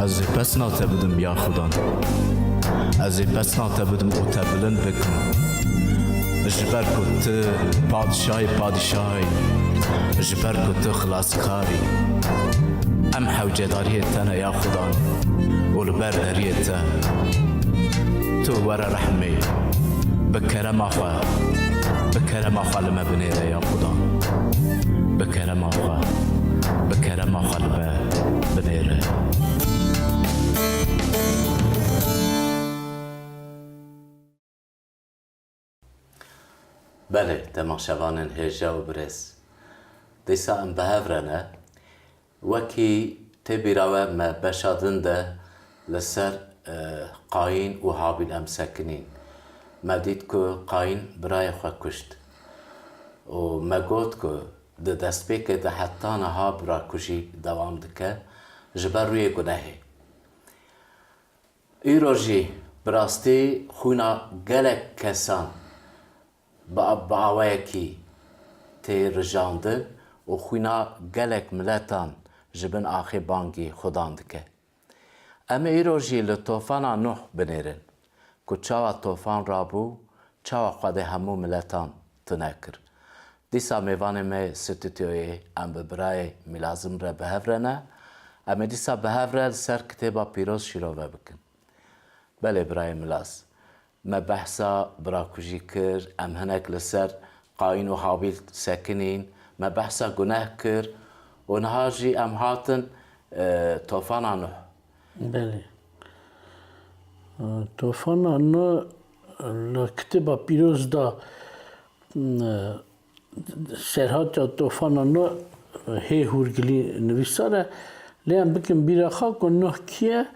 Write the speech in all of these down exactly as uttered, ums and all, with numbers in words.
Ez ê pesna te bidim ya Xudan. Ez ê pesna te bidim û te bilind bikim. Ji ber ku tu padişahê padişahê, ji ber ku tu xilaskar î. Em hewcedariyê te ne ya Xudan û li ber deriyê te. Tu were rehmê, bi kerema xwe, bi kerema xwe li me binêre ya Xudan. Bi kerema xwe, bi kerema xwe li me binêre. Belê, temaşevanên hêja û birêz. Dîsa em bi hev re ne. Wekî tê bîra we me beşa din de li ser, e, Qayîn û Habîl em sekinîn. Me dît ku Qayîn birayê xwe kuşt. Û me got ku di destpêkê de heta niha birakujî dewam dike ji ber rûyê gunehê. Îro jî bi rastî xwîna gelek kesan bi, bi awayekî tê rijandin û xwîna gelek miletan ji bin axê bangî Xudan dike. Em ê îro jî li tofana Nuh binêrin, ku çawa tofan rabû, çawa Xwedê hemû miletan tune kir. Dîsa mêvanê me yê stûdyoyê em bi birayê Mîlazim re bi hev re ne. Em ê dîsa bi hev re li ser Kitêba Pîroz şîrove bikin. Belê birayê Mîlaz, me behsa birakujî kir, em hinek li ser Qayîn û Habîl sekinîn, me behsa guneh kir û niha jî em hatin, e, tofana Nuh. Belê. E, tofana Nuh li Kitêba Pîroz de, e, serhatiya tofana Nuh hê hûrgilî nivîsar e. Lê em bikin bîra xwe ku Nuh kî ye?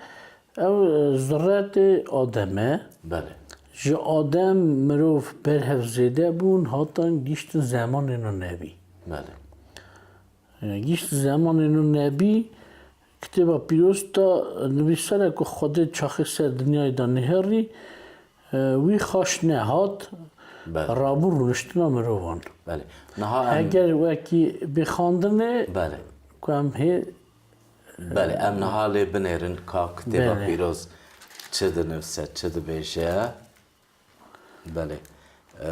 Ew, e, zurretê Adem e. Belê. Ji Adem mirov berhev zêde bûn, hatan gihîştin zemanê Nuh nebî. Belê. E, gihîştin zemanê Nuh nebî, Kitêba Pîroz de nivîsar e ku Xwedê çaxê ser dinyayê de nihêrî, e, wî xaş nehat, Belê. Rabû rûniştina mirovan. Belê. Niha em Eger wekî bê xandinê Belê. Ku em hê Belê, em niha lê binêrin ka Kitêba Belê. Pîroz çi dinivise, çi dibêje. Belê. E,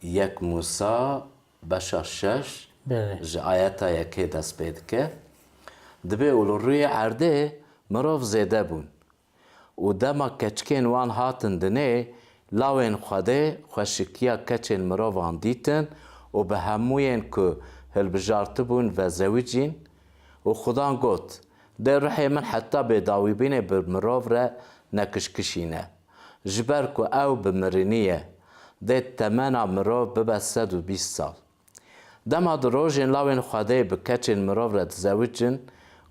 yek Mûsa beşa şeş Belê. Ji ayeta yekê dest pê dike. Dibê û li rûyê erdê mirov zêde bûn. Û dema keçikên wan hatin dinê, lawên Xwedê xweşikiya keçên mirovan dîtin û bi hemûyên ku hilbijartibûn ve zewicîn. Û Xudan got, Dê ruhê min heta bêdawîbînê bi mirov re nekişkişîne, ji ber ku ew bi mirinî ye, dê temena mirov bibe sed û bîst sal. Dema di rojên lawên Xwedê bi keçên mirov re dizewicin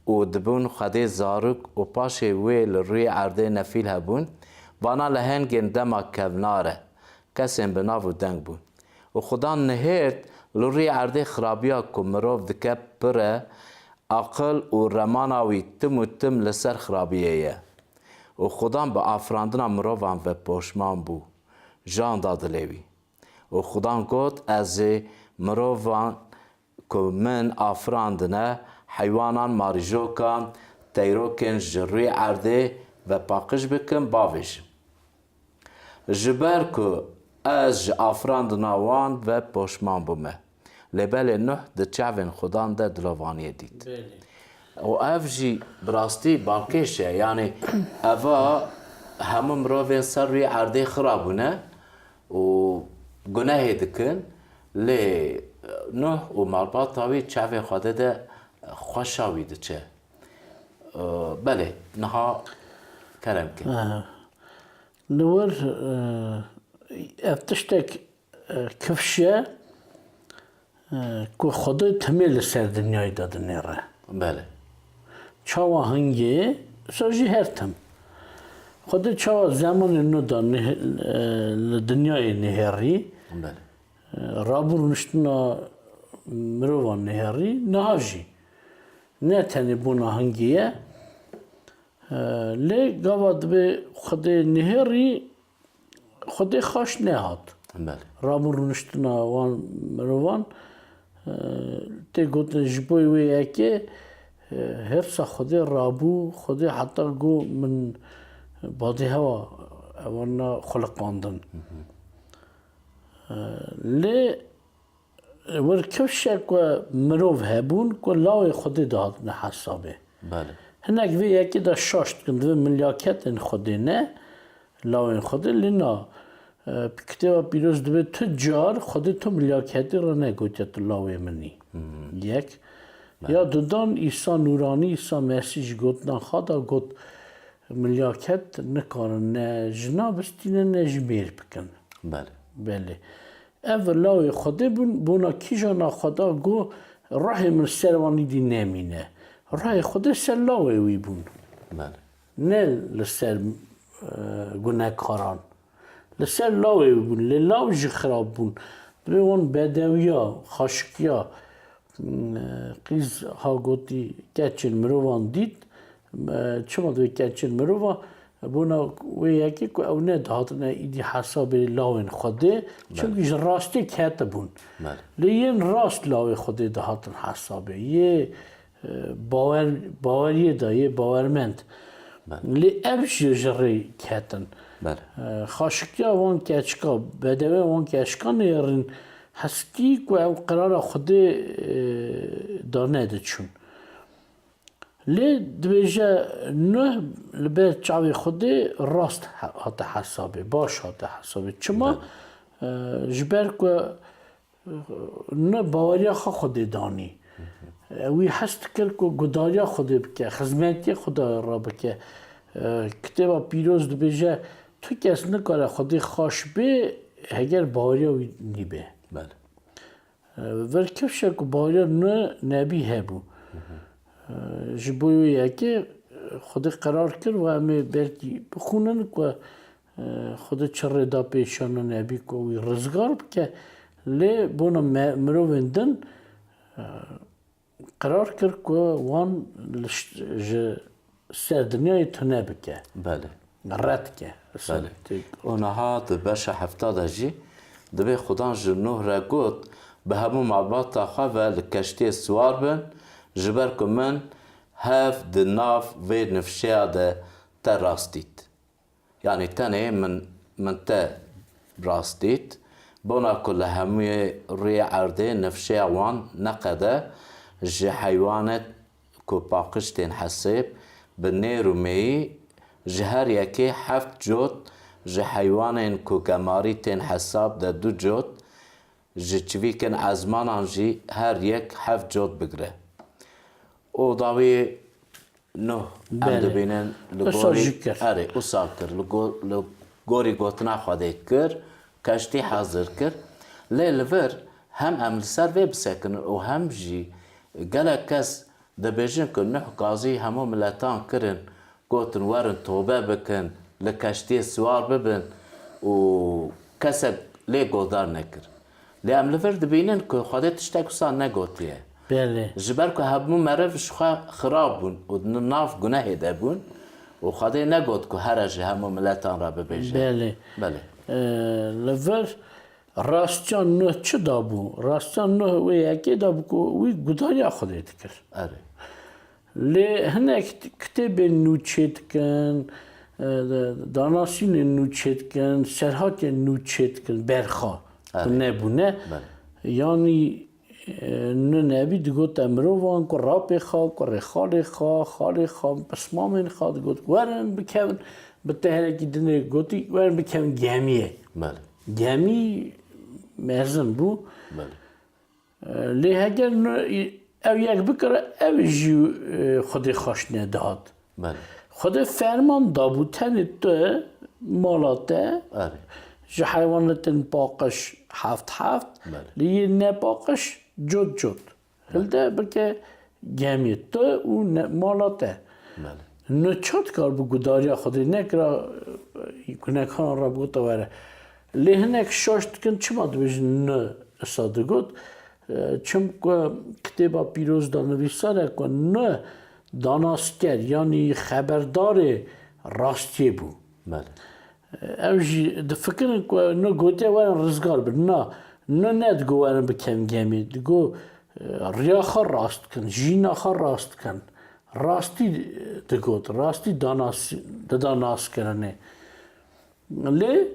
û dibûn Xwedê zarok û paşê wê li rûyê erdê nefîl hebûn, vana lehengên dema kevnar e, kesên bi nav û deng bûn. Û Xudan nihêrt, li rûyê erdê xirabiya ku mirov dike pir e, aqil û remana wî tim û tim li ser xirabiyê ye. Û Xudan bi afirandina mirovan ve poşman bû, jan da dilê wî. Û Xudan got, Ez ê mirovan ku min afirandine, heywanan, marîjokan, teyrokên ji rûyê erdê ve paqij bikim, bavêjim. Ji ber ku ez ji afirandina wan ve poşman bûme. Lê belê Nuh di çavên Xudan de dilovaniyê dît. Belê. Û ev jî bi rastî balkêş e. Yanî eva hemû mirovên ser rûyê erdê xira bûne û gunehê dikin. Lê Nuh û malbata wî çavê Xwedê de xweşa wî diçe. Belê, niha kerem ke. Aha. Li wir, e, ev tiştek, e, kifş e, e, ku Xwedê timê li ser dinyayê de dinêre. Belê. Çawa hingê, sa jî her tim. Xwedê çawa zemanê nû de neh-, e, li dinyayê nihêrî, Belê. e, rabû rûniştina mirovan nihêrî, niha jî. Ne tenê bona hingê ye, e, lê gava dibê Xwedê nihêrî, Xwedê xaş nehat. Belê. Rabû rûniştina wan mirovan, e, tê gotin ji bo wê yekê, Hêrsa Xwedê rabû, Xwedê heta got min badê hewa ewana xuliqandin. Lê wir kifşe ku mirov hebûn ku lawê Xwedê dihatine hesabê. Belê. Hinek vê yekê de şaş dikin, divê milyaketên Xwedê ne, lawên Xwedê lê na. E, Kitêba Pîroz dibê tu car Xwedê tu milyaketî re negotiye tu lawê min î. Yek. Ya dudan Îsa Nûranî, Îsa Mesîh ji gotina xwe de got, milyaket nikarin ne jina bistînin ne jî mêr bikin. Belê. Belê. Ev lawê Xwedê bûn, bona kîjan a Xweda got, ruhê min ser wan îdî nemîne. Ruhê Xwedê ser lawê wî bûn. Belê. Ne li ser, e, gunekaran. Li ser lawê bûn, lê law jî xirab bûn. Divê wan bedewiya, xaşikiya, m, qîz ha gotî, keçên mirovan dît. M, çima divê keçên mirova? Bona wê yekê ku ew nedihatine îdî hesabê lawên Xwedê, çimkî ji rastê ketibûn. Belê. Lê yên rast lawê Xwedê dihatin hesabê. Yê e, bawer, baweriyê de yê bawermend. Belê. Lê ev jî ji rê ketin. Belê. E, xaşikiya wan keçika, bedewe wan keçika nêrin hestî ku ew qirara Xwedê, e, da nediçûn. Lê dibêje Nuh li ber çavê Xwedê rast he-, hate hesabê, baş hate hesabê. Çima? Belê. E, ji ber ku Ne baweriya xwe Xwedê danî. Wî hez dikir ku gudariya Xwedê bike, xizmetiya Xwedê re bike. Kitêba Pîroz dibêje, tu kes nikare Xwedê xweş bê, heger baweriya wî nîbe. Belê. Ver kifşe ku baweriya ne nebî hebû. Ji bo wê yekê Xwedê qerar kir, we em ê belkî bixwînin ku Xwedê çi rê da pêşiya Nuh nebî ku wî rizgar bike, lê bona me-, mirovên din, e, qerar kir ku wan li ş-, ji ser dinyayê tune bike. Belê. Red ke. Belê. Û niha di beşa hefta de jî dibê Xudan ji Nuh re got, bi hemû malbata xwe ve li keştiyê siwar bin, ji ber ku min hev di nav vê nifşeya de te rast dît. Yanî tenê min, min te rast dît, bona ku li hemûyê rûyê erdê nifşeya wan neqede, ji heywanet ku paqij tên hesêb, bi nêr û mêyî, ji her yekê heft cot, ji heywanên ku gemarî tên hesab de du cot, ji çivîkên ezmanan jî her yek heft cot bigre. Û dawî Nuh, em Belê. dibînin li Wisa gorî, jî kir. Erê, wisa kir. Li go-, li gorî gotina Xwedê kir, keştî hazir kir. Lê li vir hem em li ser vê bisekinin û hem jî gelek kes dibêjin ku Nuh gazî hemû miletan kirin, gotin, werin tobe bikin, li keştiyê siwar bibin û kesek lê guhdar nekir. Lê em li vir dibînin ku Xwedê tiştek wisa negotiye. Belê. Ji ber ku hemû meriv ji xwe xirab bûn û di nav gunehê de bûn û Xwedê negot ku here ji hemû miletan re bibêje. Belê. Belê. Ee, li vir rastiya Nuh çi dabû? Rastiya Nuh wê yekê dabû ku wî gudariya Xwedê dikir. Erê. Lê hinek kitêbên nû çêdikin, e, danasînên nû çêdikin, serhatên nû çêdikin, berxa ku Erê. nebûne. Belê. Yanî, e, Nuh nebî digote mirovan ku rapê xwe, kurê xalê xwe, xalê xwe, pismamên xwe digot, werin bikevin, bi teherekî dinê gotî, werin bikevin gemiyê. Belê. Gemî mezin bû. Belê. Lê heger nu-, ew yek bikire, ew jî, e, Xwedê xweş nedihat. Belê. Xwedê ferman dabû, tenê tu mala te, Erê. ji heywanetên paqij heft heft, Belê. lê yê nepaqij cot cot. Hilde bike gemiyê tu û ne-, mala te. Belê. Nu çi dikar bi gudariya Xwedê nekira, e, gunekaran re bigota were. Lê hinek şaş dikin, çima dibêjin nu isa digot? E, çimku kitêba pîroz de nivîsar e ku nu danasker, yanî xeberdarê rastiyê bû. Belê. Ew jî difikirin ku nu gotiye werin rizgar bin. Na, nu nedigo werin bikevin gemî. Digo, e, riya xwe rast dikin, jîna xwe rast dikin. rastî digot, rastî danas, dida naskirinê. Lê,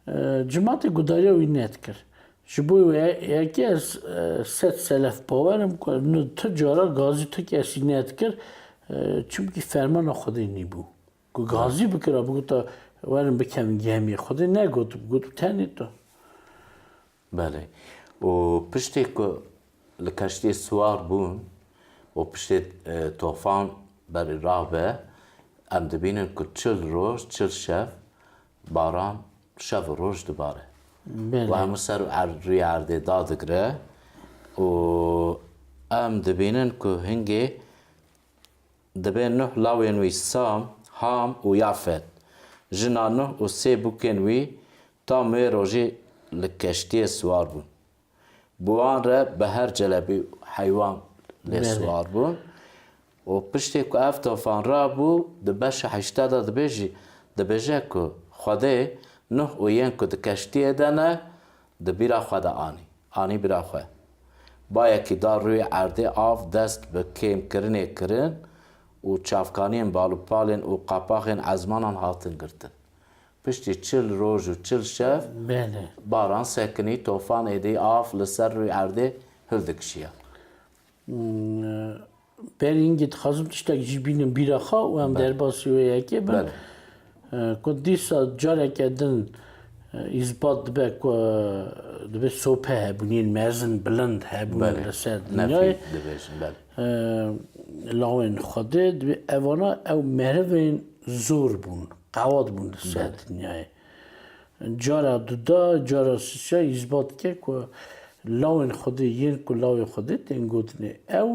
e, cimatê gudariya wî nedikir. Ji bo wê yekê ez, e, sed selef bawer im ku ni tu cara gazî tu kesî nedikir, e, çimkî fermana Xwedê nîbû. Ku gazî bikira, bigota, werin bikemin gemiyê. Xwedê negot, got tenê tu. Belê. Û piştê ku li keştiyê siwar bûn û piştê, e, tofan berî rabe, em dibînin ku çil roj, çil şev baran şev û roj dibare. Belê. Û hemû ser û er-, rûyê erdê dadigre û em dibînin ku hingê dibê Nuh, lawên wî Sam, Ham û Yafet, jina Nuh û sê bûkên wî tam wê rojî li keştiyê siwar bûn. Bi wan re bi her celebî heywan lê Belê. siwar bûn. Û piştê ku ev tofan rabû, di beşa heşta de dibêjî, dibêje ku Xwedê Nuh û yên ku di keştiyê de ne, di bîra xwe de anî. Anî bîra xwe. Bayekî da rûyê erdê av dest bi kêmkirinê kirin û çavkaniyên balûpalên û qapaxên ezmanan hatin girtin. Piştî çil roj û çil şev Belê. baran sekinî, tofan êdî av li ser rûyê erdê hildikişiya. Berî hingî dixwazim tiştek jî bînim bîra xwe û em Belê. derbasî wê yekê bin. Belê. E, ku dîsa careke din, e, îsbat dibe ku, e, dibe sope hebûn, yên mezin, bilind hebûn Belê. li ser Nefî dinyayê. dibêjin, belê. E, lawên Xwedê, dibê evana ew merivên zor bûn, qewat bûn li ser Belê. dinyayê. Cara duda, cara sisa îsbat dike ku lawên Xwedê, yên ku lawê Xwedê tên gotinê, ew,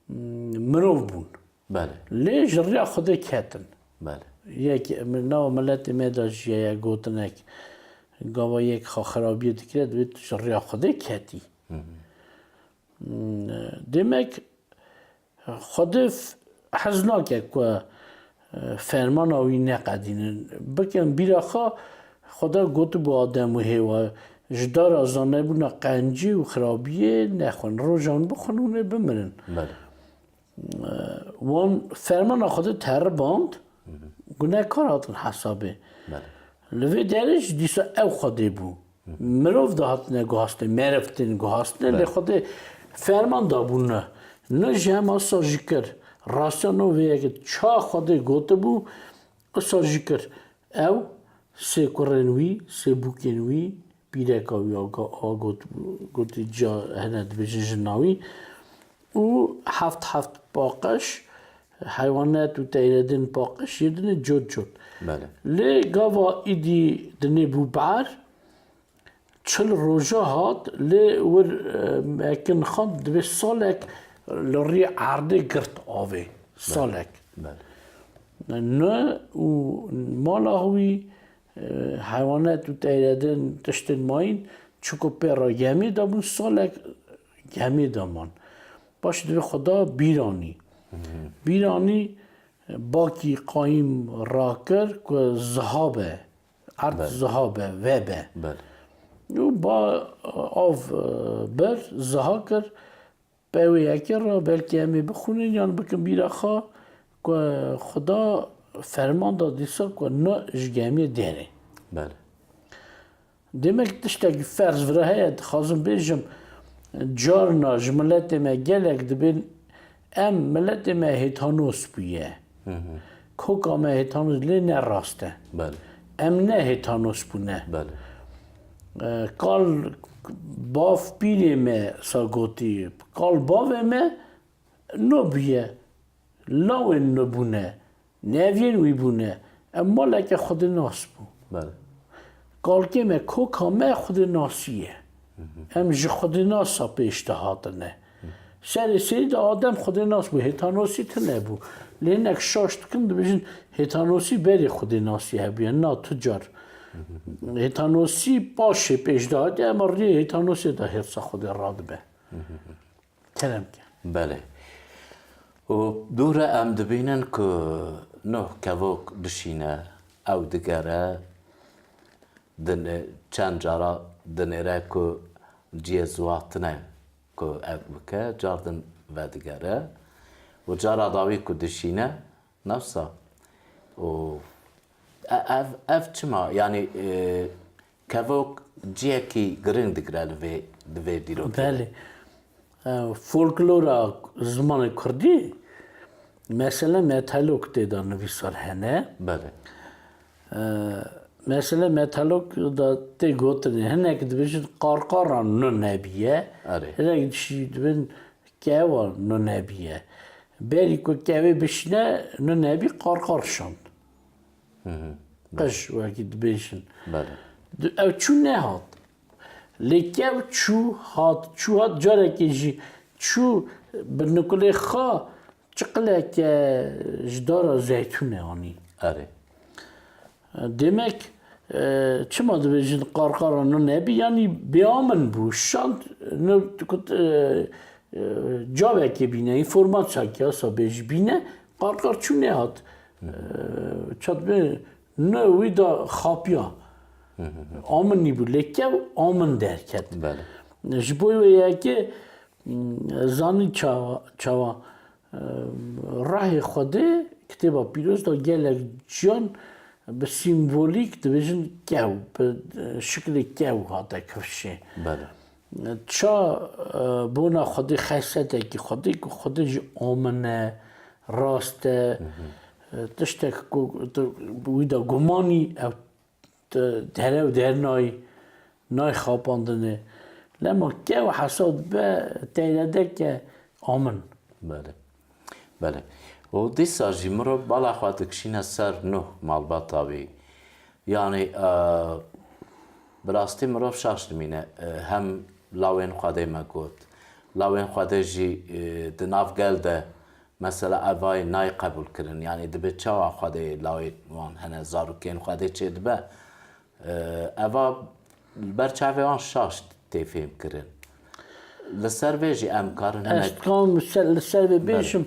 mm, mirov bûn. Belê. Lê ji riya Xwedê ketin. Belê. Yek, nava miletê me de jî heye gotinek, gava yek xwe xirabiyê dikire, divê tu ji riya Xwedê ketî. Hı hı. Hmm, demek Xwedê f-, hez nake ku, e, fermana wî neqedînin. Bikin bîra xwe, Xweda gotibû Adem û Hêwa, ji dara zanebûna qencî û xirabiyê nexwin. Rojan bixwin hûn ê bimirin. Belê. E, wan fermana Xwedê teriband, gunehkar hatin hesabê. Belê. Li vê derê jî dîsa ew Xwedê bû. Mirov dihatine guhastinê, meriv tên guhastinê, lê Belê. Xwedê ferman dabû ne. Ne ji hema sa jî kir. Rastiya no vê yekê ça Xwedê gotibû, wisa jî kir. Ew sê kurên wî, sê bûkên wî, pîreka wî a ga-, a got, gotî ca hene dibêjin jina wî û heft heft paqij, heywanet û teyredên paqij yê dinê cot cot. Belê. Lê gava îdî dinê bû ber, çil roja hat, lê wir, e, mekin xan dibê salek li rî erdê girt avê. Salek. Belê. Ne û mala wî, e, heywanet û teyredên tiştên mayîn, çiku pê re gemê de bûn, salek gemê de man. Paş dibê Xweda bîranî. Bîranî, e, bakî qayîm rakir ku ziha be, erd Belê. ziha be, vebe. Belê. Û ba av, e, bir, ziha kir, Bi wê yekê re belkî em ê bixwînin yan bikin bîra xwe ku Xuda ferman da dîsa ku na ji gemiyê derê. Belê. Demek tiştekî ferz vira heye, dixwazim bêjim, carna ji miletê me gelek dibên em miletê me hêtanos bûye. Koka me hêtanos lê ne rast e. Belê. Em ne hêtanos bûne. Belê. E, kal bav pîrê me sa gotî, kal bavê me no bûye. Lawên no bûne. Neviyên wî bûne. Em maleke Xwedê nas bû. Belê. Kalkê me, koka me Xwedê nasî ye. Em ji Xwedê nasa pêş de hatine. Serê serî de Adem Xwedê nas bû, hêtanosî tune bû. Lê hinek şaş dikin, dibêjin hêtanosî berê Xwedê nasî hebûye. Na tu car. Hêtanosî paşê pêş de hatiye, em riyê hêtanosê de hêrsa Xwedê radibe. Kerem ke. Belê. Û dû re em dibînin ku Nuh kevok dişîne, ew digere, dinê-, çend cara dinêre ku cihê ziwa tune ku ev bike, car din vedigere. Û cara dawî ku dişîne, nefsa. Û e- ev, ev çima? Yanî, e, kevok cihekî giring digire li vê, li vê dîrokê de. Belê. E, folklora zimanê kurdî, mesele metelok tê de nivîsar hene. Belê. E, mesele metelok de tê gotinê, hinek dibêjin qarqara nû nebiye, Erê. Hinek jî dibin kewa nû nebiye. Berî ku kewê bişîne, nû nebî qarqar şand. Qij wekî dibêjin. Belê. Di- Ew çû nehat. Lê kew çû hat, çû hat, carekê jî çû bi nikulê xwe çiqileke ji dara zeytûnê anî. Erê. Demek, e, çima dibêjin qarqara nû nebî? Yanî bêamin bû. Şand nû kut, e, e, cavekê bîne, înformasyakê, asa bêjî bîne, qarqar çû nehat. E, çat bê nû wî da xapiya. Amin nîbû, lê kew amin derket. Belê. Ji bo wê yekê, m, zanî çawa, çawa, e, rehê Xwedê, Kitêba Pîroz da gelek ciyan bi sîmbolîk dibêjin kew, bi, e, şiklê kew hate kifşê. Belê. Ça, e, bona Xwedê xesetekî Xwedê ku Xwedê jî amin e, rast e, e, tiştek ku tu wî de gumanî ew te-, derew dernayî, nayê xapandinê. Lema kew hesab be teyredeke amin. Belê. Belê. Û dîsa jî mirov bala xwe dikişîne ser nû malbata wî. Yanî, e, bi rastî mirov şaş dimîne. E, hem lawên Xwedê me got. Lawên Xwedê jî, e, di nav gel de mesela evayê nayê qebûl kirin. Yanî dibe çawa Xwedê lawê wan hene, zarokên Xwedê çêdibe. E, eva li ber çavê wan şaş tê fêm kirin. Li ser vê jî em karin hinek Ez dikarim ser, li ser vê Belê. bêjim.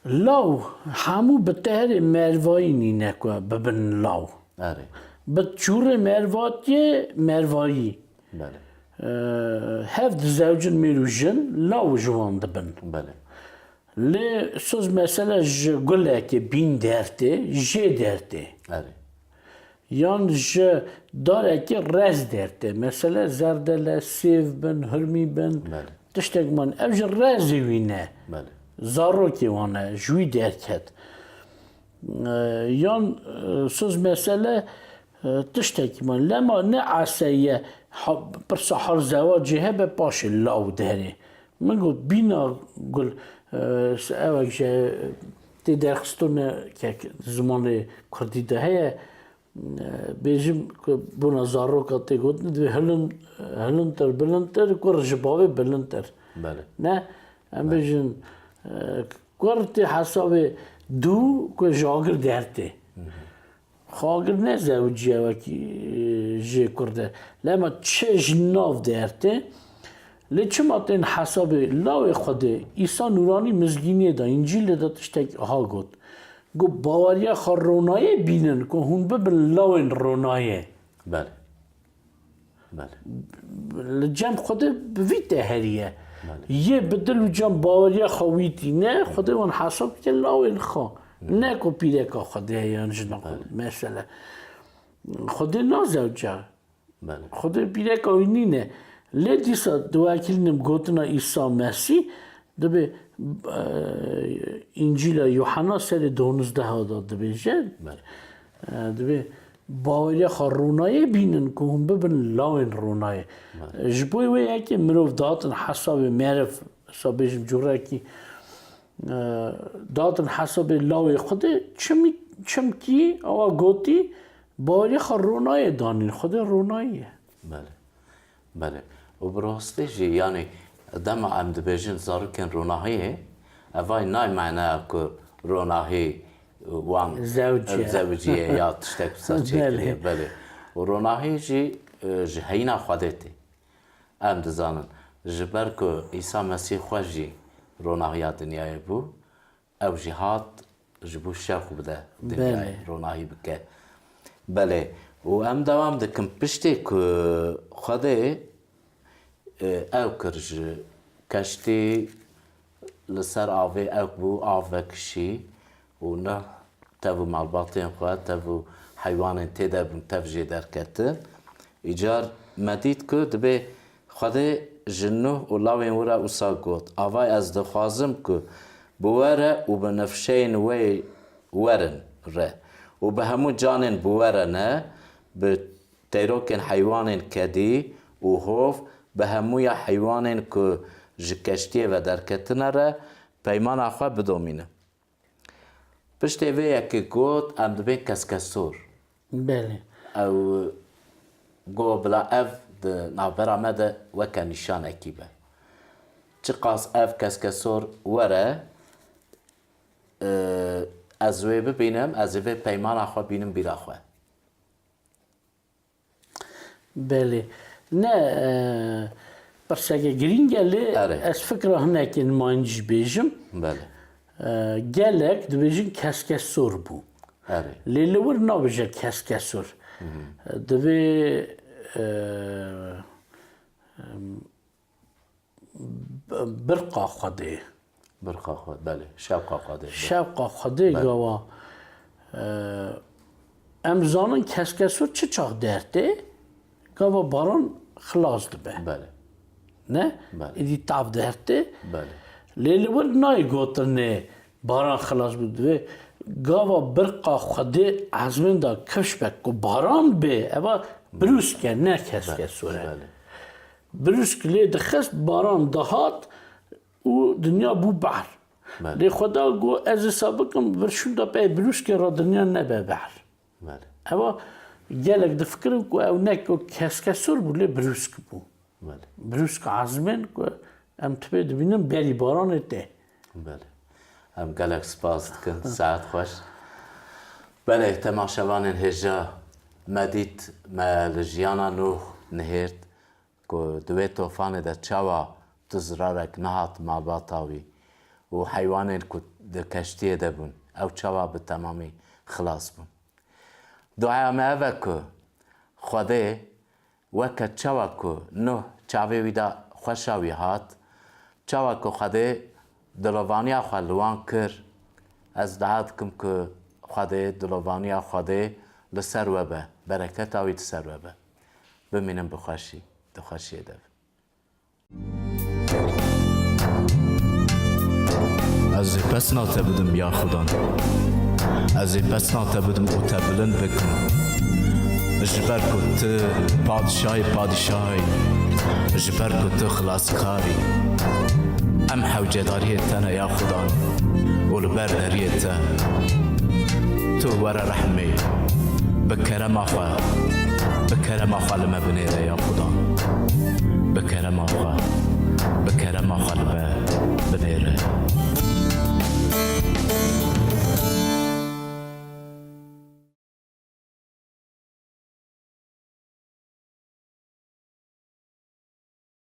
Law, hemû bi teherê mervayî nîne ku bibin law. Erê. Bi çûrê mervatiyê mervayî. Belê. E, hev dizewcin mêr û jin, law ji wan dibin. Belê. Lê soz mesele ji gulekê bîn dertê, jê dertê. Erê. Yan ji darekê rez dertê. Mesele zerdele, sêv bin, hurmî bin. Belê. Tiştek man. Ev ji rezê wî ne. Belê. Zarokê wan e, ji wî derket. E, yan, e, soz mesele, e, tiştekî man. Lema ne eseye ha-, pirsa hal zewacê hebe paşê law derê. Min got, bîna gul, e, se-, ewek ji tê derxistone kek zimanê kurdî de heye, e, bêjim ku bona zaroka tê gotin, divê hilin-, hilintir, bilintir, kur ji bavê bilintir. Belê. Ne? Em Belê. bêjin, e, kur tê hesabê dû ku ji agir dertê. Xagir ne zewiciye wekî, e, jê kur de. Lema çi ji nav dertê. Lê çima tên hesabê lawê Xwedê? Îsa Nûranî Mizgîniyê de, Încîlê de tiştek ha got. Got, baweriya xwe ronayê bînin ku hûn bibin lawên ronayê. Belê. Belê. Li cem Xwedê bi vî teherî ye. Belê. Yê bi dil û can baweriya xwe wî tîne, Xwedê wan hesab dike lawên xwe. Ne ku pîreka Xwedê ye yan jina Xwedê. Belê. Mesele. Xwedê nazewce. Belê. Xwedê pîreka wî nîne. Lê dîsa di wekî nim gotina Îsa Mesîh, Dibê, e, Încîla Yuhanna serê donizdeha de dibêje, Belê. e, dibê, baweriya xwe ronayê bînin ku hûn bibin lawên ronayê. Belê. Ji bo wê yekê mirov datin hesabê meriv, hesabê ji curekî, e, datin hesabê lawê Xwedê, çimî-, çimkî ewa gotî, baweriya xwe ronayê danîn. Xwedê ronayî ye. Belê. Belê. Û bi rastî jî, yanî dema em dibêjin zarokên ronahiyê, evay nayê meneya ku ronahî wan Zewcî ye. zewcî ye ya tiştek wisa çêkiriye. Belê. Belê. Û ronahî jî, e, ji heyîna Xwedê tê. Em dizanin, ji ber ku Îsa Mesîh xwe jî ronahiya dinyayê bû, Ew jî hat ji bo şewq bide dinyayê, Belê. ronahî bike. Belê. Û em dewam dikin. Piştê ku Xwedê, e, ew kir ji keştî, li ser avê ewk bû, av vekişî û neh tev û malbatên xwe, tev û heywanên tê de bûn, tev jê derketin. Îcar me dît ku dibê Xwedê ji Nuh û lawên wira wisa got, Avay ez dixwazim ku bi we re û bi nifşeyên wê werin re û bi hemû canên bi we re ne, bi teyrokên heywanên kedî û hov, bi hemûya heywanên ku ji keştiyê ve derketine re peymana xwe bidomîne. Piştê vê yekê got, Em dibên keskesor. Belê. Ew got, Bila ev di navbera me de weke nîşanekî be. Çiqas ev keskesor were, e, ez wê bibînim, ez ê vê peymana xwe bînim bîra xwe. Belê. Ne, e, pirseke girîng e, lê Erê. ez fikra hinekê nimayîn jî bêjim. Belê. E, gelek dibêjin keskesor bû. Erê. Lê li wir nabêje keskesor. Hı hı. E, divê, e, em, b-, birqa Xwedê. Birqa Xwe, belê. Şewqa Xwedê, belê. Şewqa Xwedê Belê. gava, e, em zanin keskesor çi çax dertê, gava baran xilas dibe. Belê. Ne? Belê. Êdî tav dertê. Belê. Lê li wir nayê gotinê baran xilas bû. Divê gava birqa Xwedê ezmên da kifş be ku baran bê. Eva brûsk e, ne keskesor e. Belê. Brûsk lê dixist, baran dihat û dinya bû behr. Belê. Lê Xweda got, Ez ê sa bikim, vir şûnda pey brûskê re dinya nebe behr. Belê. Eva gelek difikirin ku ew ne ku keskesor bû, lê brûsk bû. Belê. Brûsk ezmên ku em tibê dibînin berî baranê tê. Belê. Em gelek spas dikin. Saet xweş. Belê, temaşevanên hêja, me dît, me li jiyana Nuh nihêrt ku di wê tofanê de çawa tu zirarek nehat malbata wî û heywanên ku di keştiyê de bûn, ew çawa bi temamî xilas bûn. Duaya me ev e ku Xwedê weke çawa ku Nuh çavê wî de xweşa wî hat, çawa ku Xwedê dilovaniya xwe li wan kir, ez dua dikim ku Xwedê, dilovaniya Xwedê li ser we be, bereketa wî li ser we be. Bimînin bi xweşî, di xweşiyê de bin. Ez ê pesna te bidim ya Xudan. Ez ê pesna te bidim û te bilind bikim. Ji ber ku tu padşahê padşahî, ji ber ku tu xilaskar î. Em hewcedariyê te ne ya Xudan û li ber deriyê te. Tu were rehmê, bi kerema xwe, bi kerema xwe li me binêre ya Xudan. Bi kerema xwe, bi kerema xwe li me binêre.